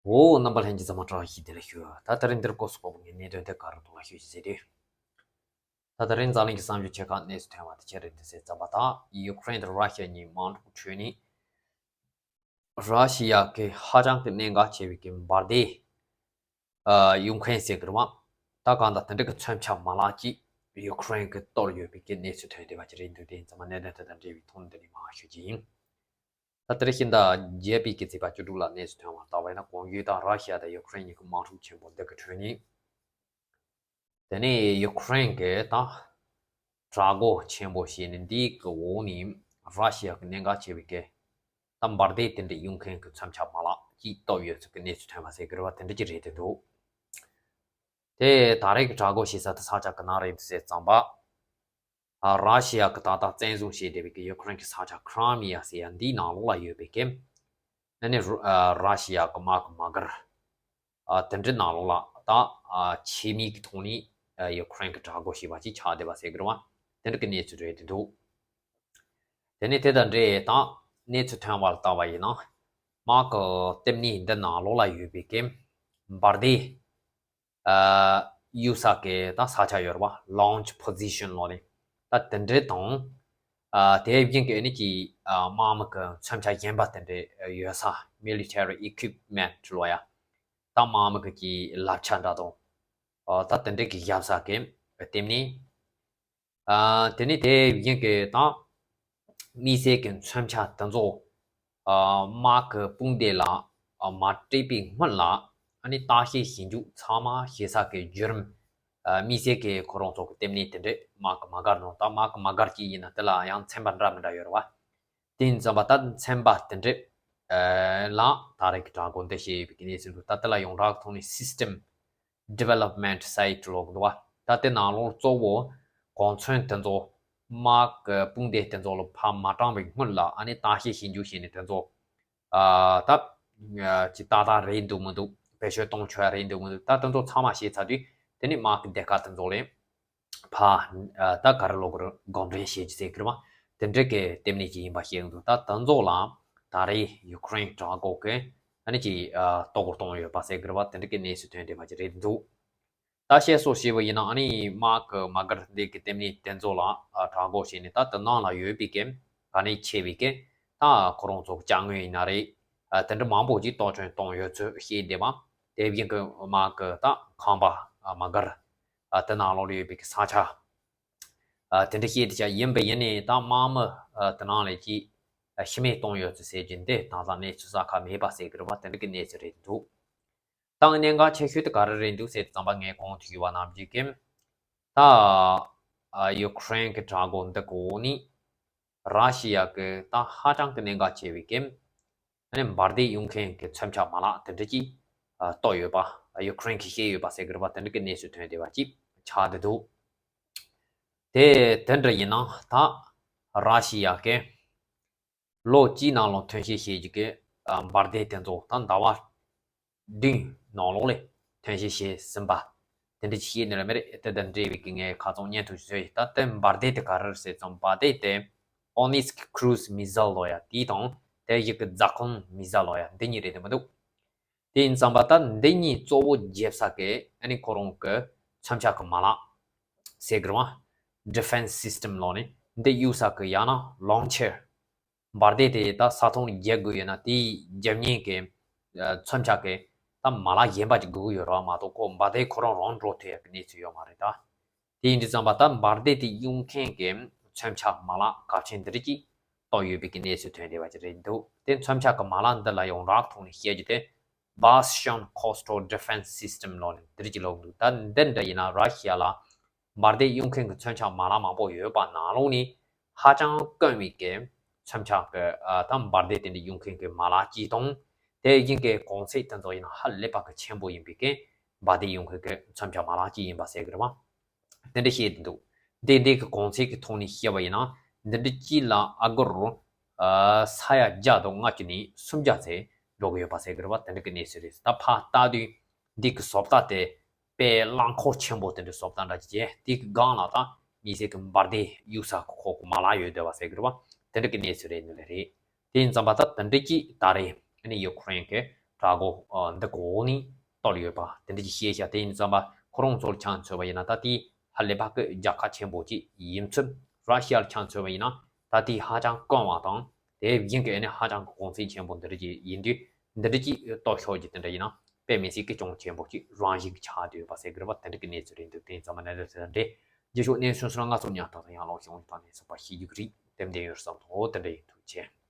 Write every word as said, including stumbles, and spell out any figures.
འོ། རྣམ་པ་ལྷན་རྒྱས་ཚང་མ་བཀྲ་ཤིས་བདེ་ལེགས་ཞུ། ད་དེ་རིང་འདིར་སྐོར་སུ་བབས་པའི་གནད་དོན་དེ་ག་རེ་འདུག་ལ་ཞུ་ཞིག་ཟེར་དུས། ད་དེ་རིང་འཛམ་གླིང་གི་བསམ་བློ་ཆེ་ཁག་གནས་སུ་ཐོན་པ་དེ་ཆེ་རེད་འདུག་ཟེར་ཙམ་པ་དང་། ཡུ་ཀེ་རེན་དང་ར་ཤི་ཡ་གཉིས་དམག་འཁྲུག་ཁྲོད་ནས། ར་ཤི་ཡ་གི་ཧ་ཅང་གི་གནད་འགག་ཆེ་བའི་གི་འབར་མདེལ། ཨ། གཡུག་མཁན་ཟེར་གི་རེད་བ། ད་གང་ལྟར་དེ་འདྲ་གི་མཚོན་ཆ་མ་ལག་ཅིག་ཡུ་ཀེ་རེན་གི་གཏོར་ཡོད་པའི་གི་གནས་ཚུལ་ཐོན་བསྡད་པ་ཅིག་རེད་འདུག་དེ་ཡིན་ཙང་མ་གནད་དོན་དེ་དང་འབྲེལ་བའི་ཐོག་ནས་འདི་ནས་མར་ཞུ་རྒྱུ་ཡིན། ད་དེ་རིང་ཤིང་རྟ་བརྒྱད་པའི་གི་ཚེས་པ་བཅུ་དྲུག་ལ་གནས་སུ་ཐོན་པ་ལྟ་བ་ཡིན་ན། གོང་ཡུལ་དང་ར་ཤི་ཡ་དང་ཡུ་ཀེ་རེན་གཉིས་ཀྱི་དམག་འཁྲུག་ཆེན་པོ་འདི་གི་ཁྲོད་ནས། དེ་ནས་ཡུ་ཀེ་རེན་གྱི་ད་དྲག་འགོག་ཆེན་པོ་བྱས་ནས། འདི་གི་འོག་ནས་ར་ཤི་ཡ་གི་གནད་འགག་ཆེ་བའི་གི་ད་འབར་མདེལ་དེ་འདྲ་གཡུག་མཁན་གྱི་མཚོན་ཆ་མ་ལག་ཅིག་གཏོར་ཡོད་ཚུལ་གྱི་གནས་ཚུལ་ཐོན་པ་ཟེར་གི་རེད་བ། དེ་འདྲ་ཅིག་རེད་དེ་འདུག་དེ་ད་རེས་ཀྱི་དྲག་འགོག་བྱེད་ས་དེ་ས་ཆ་གི་ནང་རེད་འདུག་ཟེར་ཙམ་པ། ཨ། ར་ཤི་ཡ་གི་ད་ལྟ་བཙན་བཟུང་བྱས་བསྡད་པའི་གི་ཡུ་ཀེ་རེན་གྱི་ས་ཆ་ཁི་རི་མི་ཡ་ཟེར་ཡ་འདིའི་ནང་ལོགས་ལ་ཡོད་པའི་གི། ཨ་ནི་རུ་ཨ། ར་ཤི་ཡ་གི་དམག་གི་དམག་སྒར། ཨ། དེ་འདྲའི་ནང་ལོགས་ལ་ད། ཨ། ཆེད་དམིགས་ཀྱི་ཐོག་ནས། ཨ། ཡུ་ཀེ་རེན་གྱི་དྲག་འགོག་བྱས་པ་ཅིག་ཆགས་བསྡད་པ་ཟེར་གི་རེད་བ། དེ་འདྲ་གི་གནས་ཚུལ་རེད་དེ་འདུག་དེ་ནས་དེ་དང་འབྲེལ་ད་གནས་ཚུལ་ཐོན་པ་ལ་ལྟ་བ་ཡིན་ན། དམག་གི་ལྟེ་གནས་འདི་ནང་ལོགས་ལ་ཡོད་པའི་གི་འབར་མདེལ། ཨ། གཡུག་ས་གི་ད་ས་ཆ་ཡོད་རེད་བ། Launch Position ལོ་ནི། ད་དེ་འདྲའི་དང་། ཨ། དེ་བཞིན་གི་ཨ་ནི་ཀྱི། ཨ། དམག་མི་གི་མཚོན་ཆ་གཞན་པ་དེ་འདྲའི་ཡོད་ས། Military Equipment ལོ་ཡ། ད་དམག་མི་གི་ཀྱི་ལག་ཆ་འདྲ་དང་། ཨ། ད་དེ་འདྲའི་གི་བཞག་ས་གི་ལྟེ་གནས། ཨ། དེ་ནས་དེ་བཞིན་གི་ད་དམིགས་བསལ་གྱི་མཚོན་ཆ་དེ་ཚོ། ཨ། དམག་གི་དཔུང་སྡེ་ལ། ཨ། མ་སྤྲད་པའི་སྔོན་ལ། ཨ་ནི་བརྟག་དཔྱད་ཞིབ་འཇུག་ཚང་མ་བྱེད་ས་གི་བརྒྱུད་རིམ། ཨ། དམིགས་བསལ་གྱི་ཁོ་རང་ཚོ་གི་ལྟེ་གནས་དེ་འདྲས་དམག་གི་དམག་སྒར་ནང་། ད་དམག་གི་དམག་སྒར་གཅིག་ཡིན་ན་དེ་ལ་ཡང་ཚན་པ་འདྲ་མི་འདྲ་ཡོད་རེད་བ། དེ་ཡིན་ཙམ་པ་ད་ཚན་པ་དེ་འདྲས། ཨ། ལ་ད་རེས་ཀྱི་དྲག་འགོག་འདི་བྱས་ཡོད་པའི་གི་གནས་ཚུལ་འདུག་ད་དེ་ལ་ཡོངས་གྲགས་ཐོག་ནས་System Development Site ལབ་ཀྱི་འདུག་བ། ད་དེ་ནང་ལོགས་གཙོ་བོ་གོ་མཚོན་དེ་ཚོ་དམག་གི་དཔུང་སྡེ་དེ་ཚོ་ལ་ཕར་མ་དྲངས་པའི་སྔོན་ལ། ཨ་ནི་བརྟག་དཔྱད་ཞིབ་འཇུག་བྱས་ནས་དེ་ཚོ། ཨ། ད་ཅིག་ཏག་ཏག་རེད་འདུག་མི་འདུག་བེད་སྤྱོད་གཏོང་ཆོག་ཡ་རེད་འདུག་མི་འདུག་ད་དེ་ཚོ་ཚང་མ་ཤེས་ཚར་དུས། དེ་ནས་དམག་གི་སྡེ་ཁག་དེ་ཚོ་ལ་ཕར། ཨ། ད་ག་རེ་ལབ་དགོས་རེད། གོམ་རེ་བྱེད་ཀྱི་ཟེར་གི་རེད་བ། དེ་འདྲ་གི་ལྟེ་གནས་ཅིག་ཡིན་པ་ཤེས་ཀྱི་འདུག་ད་དེ་ཚོ་ལ་ད་རེས་ཡུ་ཀེ་རེན་དྲག་འགོག་གི་ཨ་ནི་ཅིག་ཨ། གཏོར་རྒོལ་གཏོང་ཡོད་པ་ཟེར་གི་རེད་བ། དེ་འདྲ་གི་གནས་ཚུལ་ཐོན་བསྡད་པ་ཅིག་རེད་འདུག་ད་བཤད་སྲོལ་བྱས་པ་ཡིན་ན། ཨ་ནི་དམག་གི་དམག་སྒར་འདི་གི་ལྟེ་གནས་དེ་ཚོ་ལ། ཨ། དྲག་འགོག་བྱས་ནས། ད་དེ་ནང་ལ་ཡོད་པའི་གི་ག་ནས་ཆེ་བའི་གི་ད་ཁོ་རང་ཚོ་གི་ཅ་དངོས་ཡིན་ན་རེད། ཨ། དེ་འདྲ་མང་པོ་ཅིག་གཏོར་སྐྱོན་བཏང་ཡོད་ཚུལ་བཤད་བསྡད་པ། དེ་བཞིན་གི་དམག་གི་ད་ཁང་པ། ཨ། དམག་སྒར། ཨ། དེ་ནང་ལོགས་ལ་ཡོད་པའི་གི་ས་ཆ། ཨ། དེ་འདྲ་བཤད་བསྡད་ཀྱང་ཡིན་པ་ཡིན་ནའི་ད་དམག་མི། ཨ། དེ་ནང་ལ་ཅིག་ཨ། ཤི་རྨས་བཏང་ཡོད་ཚུལ་ཟེར་རྒྱུ་འདི་དེང་སང་གནས་ཚུལ་གསལ་ཁ་མེད་པ་ཟེར་གི་རེད་བ། དེ་འདྲ་གི་གནས་ཚུལ་རེད་འདུག་ད་གནད་འགག་ཆེ་ཤོས་དེ་ག་རེ་རེད་འདུག་ཟེར་དུས་ཙམ་པ། ངས་གོང་དུ་ཞུས་པ་ནང་བཞིན་གྱི་ད། ཨ། ཡུ་ཀེ་རེན་གྱི་དྲག་འགོག་འདི་གི་འོག་ནས་ར་ཤི་ཡ་གི་ད་ཧ་ཅང་གི་གནད་འགག་ཆེ་བའི་གི་ཨ་ནི་འབར་མདེལ་གཡུག་མཁན་གྱི་མཚོན་ཆ་མ་ལག་དེ་འདྲ་ཅིག་ཨ། གཏོར་ཡོད་པ། ཡུ་ཀེ་རེན་གྱིས་བཤད་ཡོད་པ་ཟེར་གི་རེད་བ། དེ་འདྲ་གི་གནས་ཚུལ་ཐོན་བསྡད་པ་ཅིག་ཆགས་བསྡད་འདུག་དེ་དེ་འདྲ་ཡིན་ན་ད་ར་ཤི་ཡ་གི་ལོ་གཅིག་ནང་ལ་ཐོན་སྐྱེད་བྱེད་རྒྱུ་གི། ཨ། འབར་མདེལ་དེ་ཚོ་ད་ཟླ་བ་བདུན་ནང་ལོགས་ལ་ཐོན་སྐྱེད་བྱས་ཟིན་པ་དེ་འདྲ་ཅིག་བཤད་ནི་རེད་མ་རེད། དེ་དང་འབྲེལ་བའི་གི་ངས་ཁ་རྩང་སྙན་ཐོ་ཞིག་བཟོས་ཡིན། ད་དེ་འབར་མདེལ་དེ་ག་རེ་རེད་ཟེར་ཙམ། འབར་མདེལ་དེ་Ballistic Cruise Missile ལབ་ཡ་དེ་དང་། དེ་བཞིན་གི་Zircon Missile ལབ་ཡ་འདི་གཉིས་རེད་དེ་མི་འདུག་དེ་ཡིན་ཙམ་པ་ད་འདི་གཉིས་གཙོ་བོ་རྒྱབ་ས་གི་ཨ་ནི་ཁོ་རང་གི་མཚོན་ཆ་གི་མ་ལག་ཟེར་གི་རེད་བ། Defense System ལབ་ནི་འདི་གཡུག་ས་གི། ཡང་ན་Launcher། འབར་མདེལ་དེ་ད་ས་ཐོག་ནས་རྒྱག་དགོས་ཡོད་ན་དེའི་རྒྱབ་བརྙན་གྱི། ཨ། མཚོན་ཆ་གི་ད་མ་ལག་གཞན་པ་ཅིག་དགོས་ཀྱི་ཡོད་རེད་བ་མ་གཏོགས། ཁོ་འབར་མདེལ་ཁོ་རང་རང་འགྲོ་ཐུབ་ཡག་གི་གནས་ཚུལ་ཡོད་མ་རེད་ད། དེ་ཡིན་དུས་ཙམ་པ་ད་འབར་མདེལ་དེ་གཡུག་མཁན་གྱི་མཚོན་ཆ་མ་ལག་གལ་ཆེན་འདི་རིགས་ཀྱིས་གཏོར་ཡོད་པའི་གི་གནས་ཚུལ་ཐོན་བསྡད་པ་ཅིག་རེད་འདུག་དེ་མཚོན་ཆ་གི་མ་ལག་འདི་ལ་ཡོངས་གྲགས་ཐོག་ནས་བཤད་རྒྱུ་དེ་Bastion Coastal Defense System ལབ་ནས་འདི་རིགས་ཀྱི་ལབ་འདུག་ད་འདི་འདྲ་ཡིན་ན་ར་ཤི་ཡ་ལ་འབར་མདེལ་གཡུག་མཁན་གྱི་མཚོན་ཆ་མ་ལག་མང་པོ་ཡོད་པ་ནང་ལོགས་ནས་ཧ་ཅང་དཀོན་པའི་གི་མཚོན་ཆ་གི། ཨ། ད་འབར་མདེལ་དེ་འདྲ་གཡུག་མཁན་གྱི་མ་ལག་ཅིག་དང་། དེ་བཞིན་གྱི་གོང་ཚད་དེ་ཚོ་ཡིན་ན་ཧ་ལས་པ་གི་ཆེན་པོ་ཡིན་པའི་གི་འབར་མདེལ་གཡུག་མཁན་གྱི་མཚོན་ཆ་མ་ལག་ཅིག་ཡིན་པ་ཟེར་གི་རེད་བ། དེ་འདྲ་བཤད་དེ་འདུག་འདི་འདི་གི་གོང་ཚད་ཀྱི་ཐོག་ནས་བཤད་པ་ཡིན་ན་འདི་འདྲ་གཅིག་ལ་ཨ་སྒོར། ཨ། ས་ཡ་བརྒྱ་དང་ལྔ་བཅུ་ནས་སུམ་བརྒྱ་ཚད་འགྲོ་གི་ཡོད་པ་ཟེར་གི་རེད་བ། དེ་འདྲ་གི་གནས་ཚུལ་རེད། ད་ཕར་ལྟ་དུས་འདི་གི་བཟོ་ལྟ་དེ་དཔེ་རླངས་འཁོར་ཆེན་པོ་དེ་འདྲ་བཟོ་ལྟ་འདྲ་ཅིག་བྱས། དེ་གི་སྒང་ལ་ད་མི་སེར་གི་འབར་མདེལ་གཡུག་ས་གི་ཁོག་གི་མ་ལག་ཡོད་བསྡད་པ་ཟེར་གི་རེད་བ། དེ་འདྲ་གི་གནས་ཚུལ་རེད་ནི་ལས་རེད། དེ་ཡིན་ཙམ་པ་ད་དེ་འདྲ་གི་ད་རེས་ཨ་ནི་ཡུ་ཀེ་རེན་གི་ དྲག་གོ་འདི་གོ་ནས་གཏོར་ཡོད་པ་དེ་འདྲ་ཅིག་ཤེས་བྱ། དེ་ཡིན་ཙམ་པ་ཁོ་རང་ཚོར་ཆ་མཚོན་པ་ཡིན་ན་ད་དེ་ཧ་ལས་པ་གི་རྒྱལ་ཁབ་ཆེན་པོ་ཅིག་ཡིན་ཚུལ། ར་ཤི་ཡར་ཆ་མཚོན་པ་ཡིན་ན་ད་དེ་ཧ་ཅང་དཀོན་པ་དང་། དེ་བཞིན་གི་ཨ་ནི་ཧ་ཅང་གི་གོང་ཚད་ཆེན་པོ་འདི་འདྲ་ཅིག་ཡིན་དུས། འདི་འདྲ་ཅིག་གཏོར་ཤོག་གི་དེ་འདྲ་ཡིན་ན་དཔེ་མི་སྲིད་ཀྱི་ཅུང་ཆེན་པོ་ཅིག་རང་བཞིན་གྱི་ཆགས་བསྡད་ཡོད་པ་ཟེར་གི་རེད་པ། དེ་འདྲ་གི་གནས་ཚུལ་རེད་འདུག་དེ་ཡིན་ཙམ་པ་གནད་དོན་དེ་འདྲ་རེད། རྗེས་ཕྱོགས་གནས་ཚུལ་སོགས་ལ་ང་ཚོ་ཉམ་ཐག་དང་ཡང་ལོག་ཤོང་ཡོད་དང་གནས་ཚུལ་པ་ཤེས་རྒྱུ་གི་རེད། དེ་འདྲ་ཡོད་བསམ་ཐོག་དེ་འདྲ་ཡིན། ཐུགས་རྗེ་ཆེ།